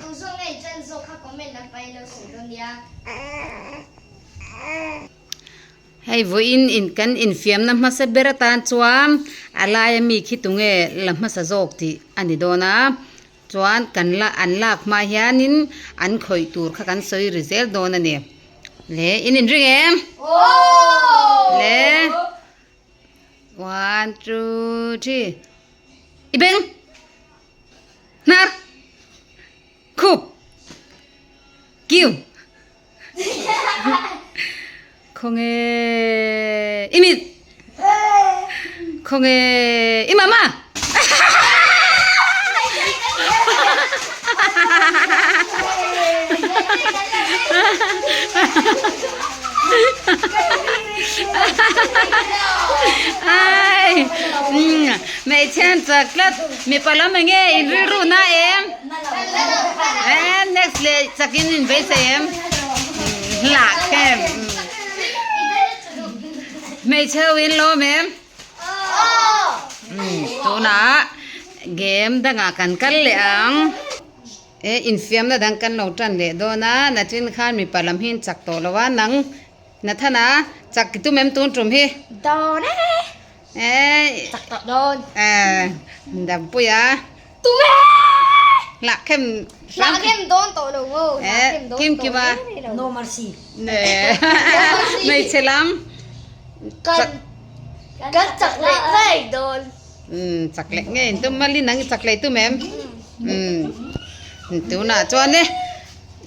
Tu zawk nge in ṭan zawk kha comment lampangin lo sawi dawn nia. Hei vawiin in kan infiamna hmasa ber atan chuan a laia mi khi tunge la hmasa zawk tih a ni dawn a chuan kan la an lak hma hianin an khawih tur kha kan sawi ri zel dawn a ni le in inring em le one two three i beng hnar khup kiu. Khawnge i mit khawnge i mama ai hmeichhe an chak tlat mipa lam enge in rilru na em. Eh next leh chakin in beisei em hlak em hmeichhe ho in lawm em tunah game dangah kan kal leh ang eh infiamna dang kan lo tan leh dawn a nachin khan mipa lam hi an chak tawh lo a nang Nathana chak i tum em tun tum hi eh eh Dampuia. Tum e! Lah khem Lah khem dawn tawh lo maw? Eh, kim kim a. No mercy. Ne. Hmeichhe lam. Kan kan chak leh ngei dawn. Um chak leh ngei in tum mali nang i chak leh tum em? Um tunah chuan e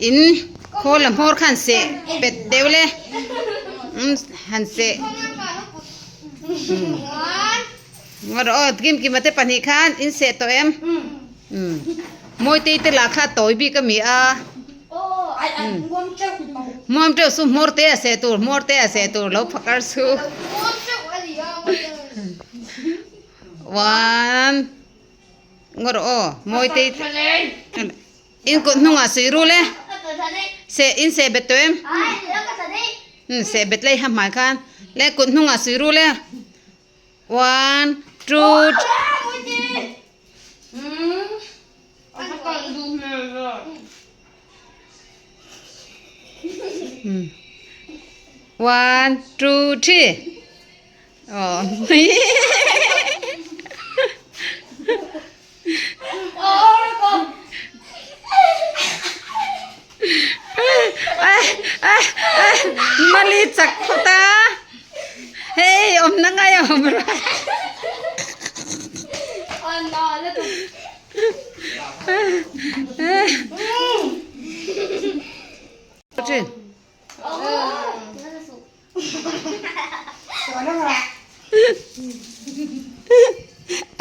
in khawl a hmawr khan seh pet deuh le. Um han seh. Um. Ngaw rawh aw Kimkima te pahnih khan in seh tawh em? Umm Mawitei te lah kha a tawi bik a mi a. Hmuam teuh su hmawr te a seh tur hmawr te a seh tur lo phakar su. One Ngaw rawh aw Mawitei in kut hnungah suih rul e seh in seh bet tawh em? Umm seh bet lei ha hmai khan le kut hnungah suih rul e. One, two, One, two, three. Oh. Mali chak phawt a hei awmna ngai a awm rawh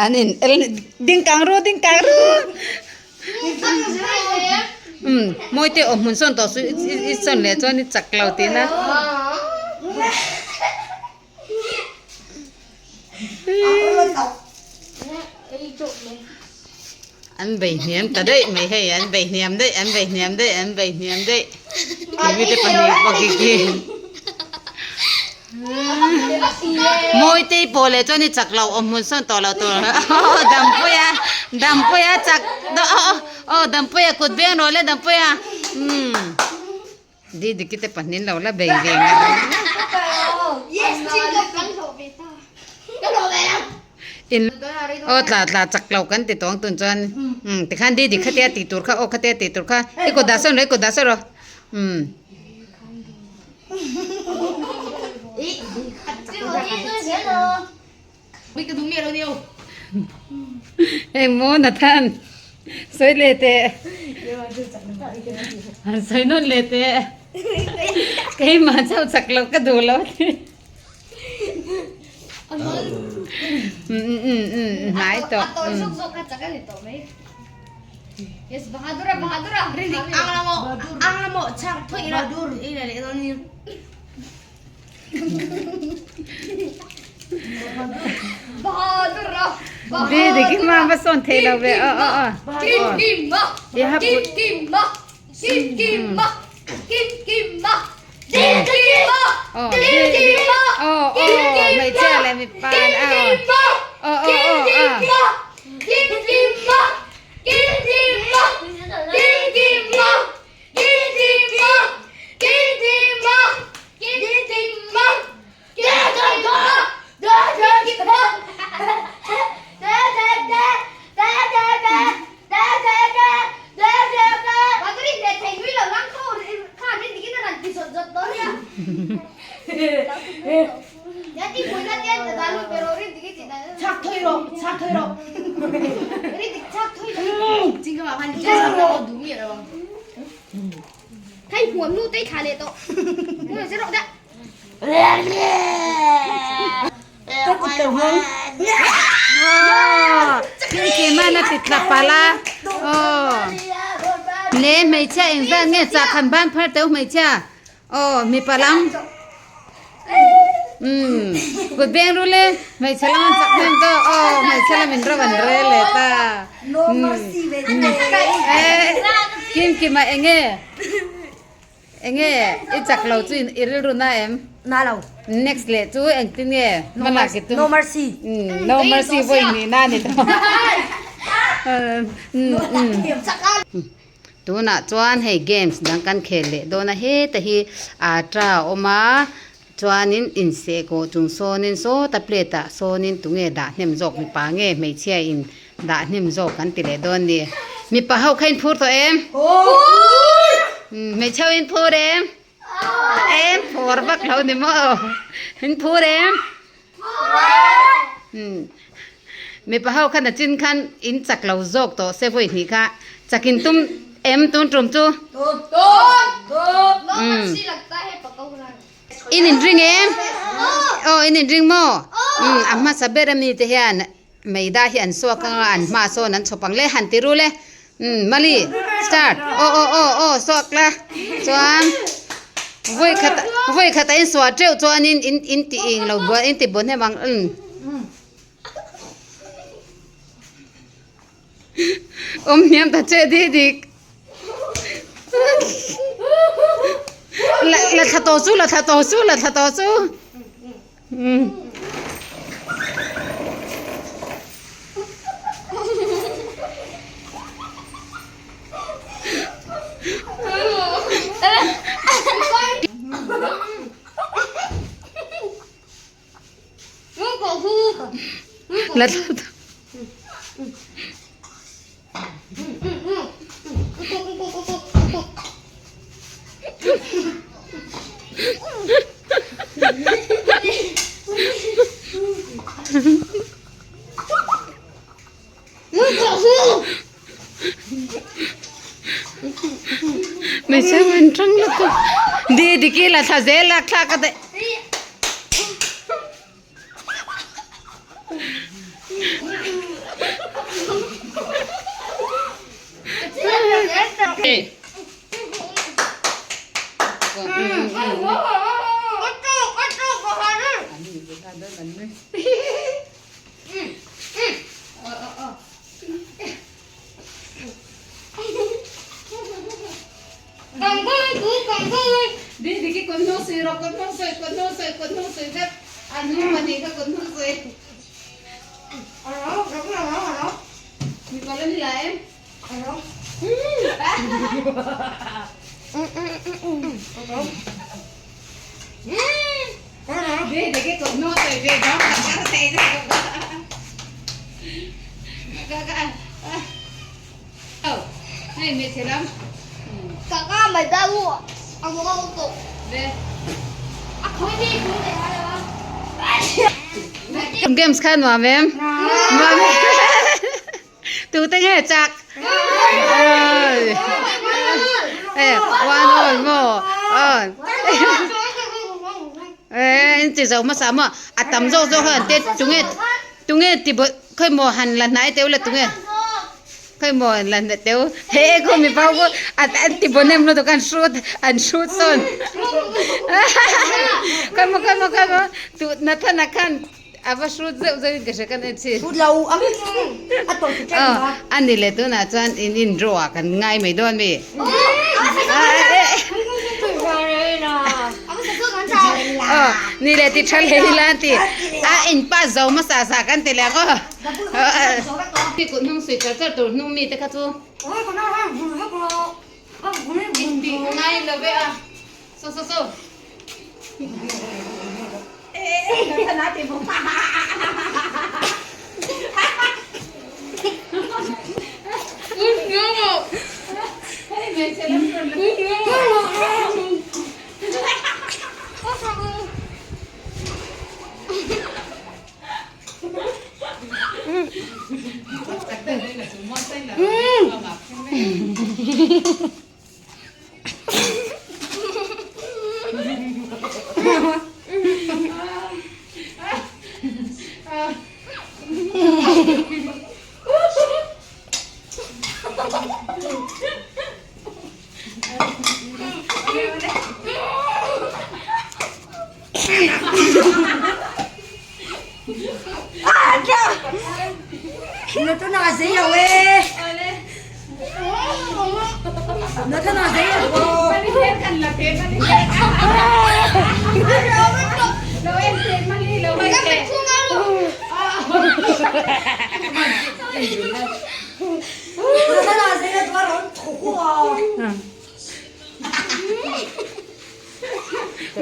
An in el ding kang ru ding kang ru um mawi te awm hmun sawn tawh chu i sawn leh chuan i chak lo tihna. An bei hniam ta daih mai hei an bei hniam daih an bei hniam daih an bei hniam daih kimi te pahnih pawh khi khi Mawitei pawh leh chuan i chak lo awm hmun sawn tawh lo tur aw Dampuia Dampuia chak aw aw Dampuia kut beng rawh le Dampuia umm. Didiki te pahnih lo la bei ve ngar In aw tla tla chak lo kan ti tawng tun chuan umm tikhan Didi khatia tih tur kha aw khatia tih tur kha i kut dah sawn rawh i kut dah sawn rawh umm. Engmaw Nathan sawi leh teh han sawi nawn leh teh keimah chauh chak loh ka duh lo a ti hnai tawh Di di ki ma va sawn thei lo ve aw aw aw i ha put aw aw aw hmeichhia leh mipa aw aw aw aw aw. Kimkimana ti tla palh a aw le hmeichhia engzat nge chah khan ban phar teuh hmeichhia aw mipa lam umm kut beng ru le hmeichhe lam an chak hnem zawk aw hmeichhe lam in ro an rel leh ta umm Kimkima eng nge. Enge i chak lo chu i rilru na em? Na lo. Next leh chu engtin nge hma lak i tum? No mercy. No mercy vawi hnih na ni tawh. Tunah chuan hei games dang kan khel leh dawn a heta hi ata a awm a chuanin inseh kawh chung sawnin sawta plate ah sawnin tunge dah hnem zawk mipa nge hmeichhia in Dah hnem zawk kan ti leh dawn ni. Mipa ho kha in phur tawh em? Phur! Hmeichhe ho in phur em? Em phur vak lo ni maw? In phur em? Phur! Mipa ho kha nachin khan in chak lo zawk tawh se vawi hnih kha chak in tum em tun tum chu? Tum! Tum! Tum! In inring em? Aw in inring maw? A hmasa ber ami te hian Meida hi an suak anga an hma sawn an chhawp ang le han ti rul e umm Mali start aw aw aw aw suak la chuan vawi khat vawi khat a in suah teuh chuanin in in ti ing lo buai in ti bawn hem ang umm awm hniam ta che dik dik la la thla tawh chu la thla tawh chu la thla tawh chu. La thla Hmeichhe min tang lutuk Didiki la thla zel a thlak a daih. Didiki kut hnung suih rawh kut hnung suih kut hnung suih kut hnung suih vek a hnung pahnih kha kut hnung suih mipa la ni la em Didiki kut hnung suih ve dawng khat kar thei Games kha nuam em? Nuam em? Tute nge chak? One all maw? In ti zo hmasa maw? A tam zawk zawk hian te tunge tunge ti khawi maw han la hnai teuh le tunge? Khawi maw la hnai teuh he khaw mi pau pawh an ti bawn em lutuk an hrut an hrut sawn khawi maw khawi maw khawi maw tuh Nathana khan a va hrut zeuh zeuh in ka hria kan en chhin Hrut lo ang a tawlh ta ṭeuh a. A ni le tunah chuan in in draw ah kan ngai mai dawn mi. Aw ni le ti tha hle ila an ti a in pass zo hmasa sa kan ti leh ang aw. Kut hnung suih char char tur hnung mi te kha chu. In tih ngai lo ve a so so so.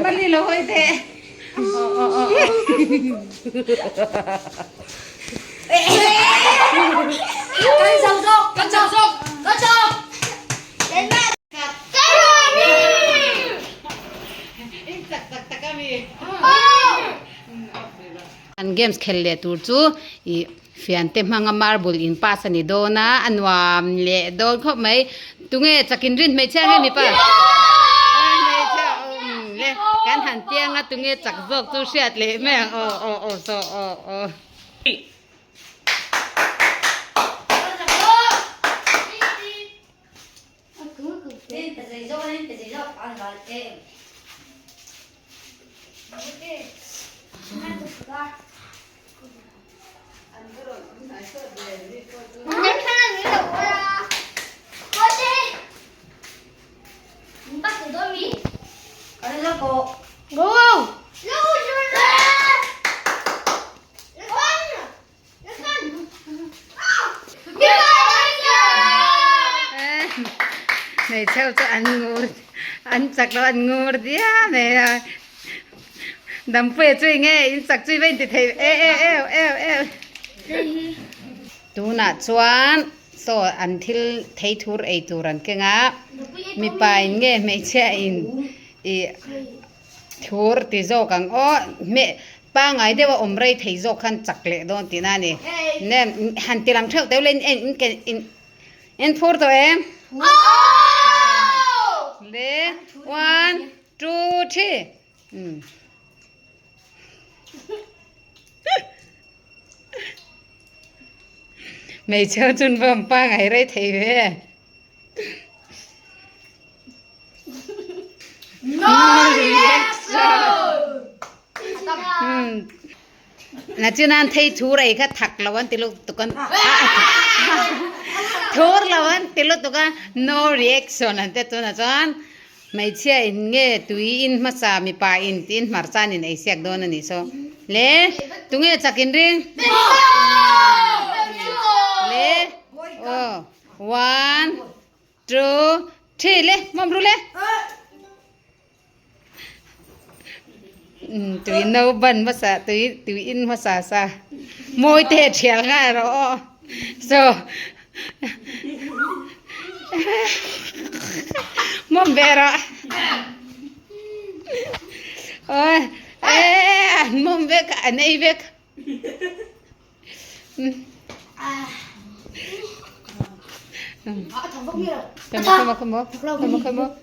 Mali lo hawi teh. An games khel leh tur chu ih fiante hmanga marble in pass a ni dawn a a nuam leh dawn khawp mai tunge chakin rin hmeichhia nge mipa hmeichhia awm le kan han tiang a tunge chak zawk chu hriat leh mai ang aw aw aw saw aw aw. Hmeichhe ho chu an ngur an chak lo an ngur diam mai a dampuia chu eng nge in chak chu i va inti thei e e eu eu eu tunah chuan saw an thil thei thur ei tur an keng a mipa in nge hmeichhia in ih Thur ti zawk ang aw, hmeh pangai deuh a awm rei thei zawk khan chak leh dawn tihna a ni. Nem han ti lang theuh teuh le in in in in in phur tawh em? Le one two three umm. Hmeichhe ho chuan va awm pangai rei thei ve. Nachuan thei thur ei kha thak lo an ti lutuk a thur lo an ti lutuk a no reaction an ti tunah chuan hmeichhia in nge tui in hmasa mipa in tiin hmarcha an in ei siak dawn a nih saw le tunge chak in ring le aw. One, two, three le mawm ru le. Tui no ban hmasa tui tui in hmasa sa mawi te thial ngai rawh aw so mawm ve rawh oi e an mawm vek an ei vek.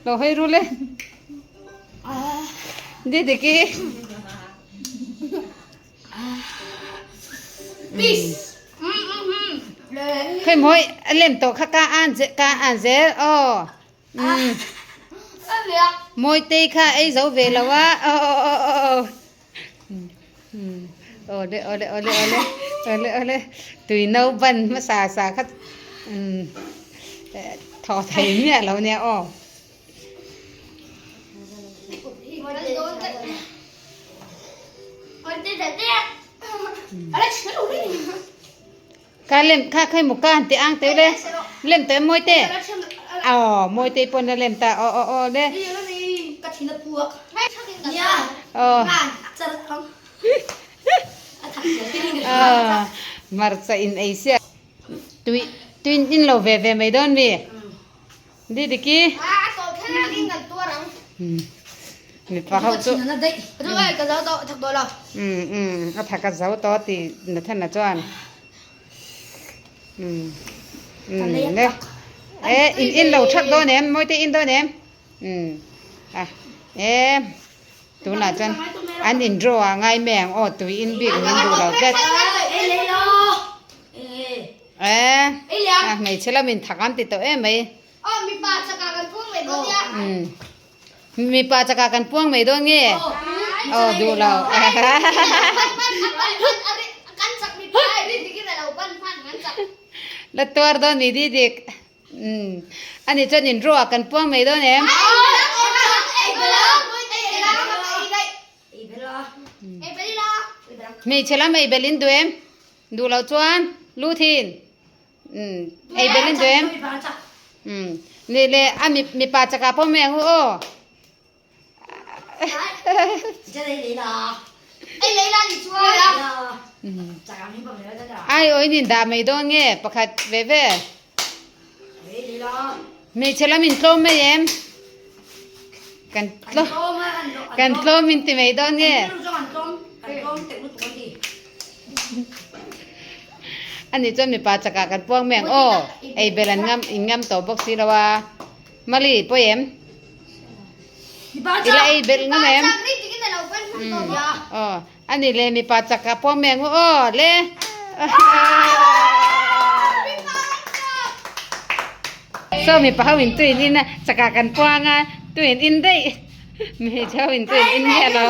Lo hawi ru le đi đi ki khơi mỗi lem tổ kha ca an dễ ca an dễ ô mỗi tây kha ấy dấu về là quá ô ô ô ô Awle awle awle awle awle awle tui no ban hmasa sa kha thaw thei miah lo nia aw. Ka lem kha khai muk ka han ti ang teu le lem tawh em mawi te aw mawi te pawn a lem ta aw aw aw le aw aw hmarcha in ei sia tui tui in lo ve ve mai dawn mi. Didiki. Mipa ho chu. A thak a zo tawh ti Nathana chuan. Le. E in in lo thak dawn em? Mawite in dawn em? A. E. Tunah chuan an in draw ah ngai mai ang aw tui in bik min duh lo tlat. Eh a hmeichhe lamin thak an ti tawh em mai. Umm mipa chakah kan puang mai dawn nge? Aw duh lo. La tuar dawn mi didik. Umm ani chuan in draw ah kan puang mai dawn em? Hmeichhe lam ei belh in duh em? Duh loh chuan lu thin. Umm ei belh in duh em? Umm nih leh a mipa chakah pawh mai ang u aw. Ai awin in dah mai dawn nge pakhat ve ve. Hmeichhe lam in tlawm mai em? Kan tlawm kan tlawm in ti mai dawn nge? Ani chuan mipa chakah kan puang mai ang aw. Ei bel an ngam in ngam tawh bawk si lo a. Mali pawi em? I la ei belh ngam em? Aw ani le mipa chak ah pawm eng u aw le. Saw mipa ho in tuin in a chak ah kan puang a tuin in daih hmeichhe ho in tuin in miah lo.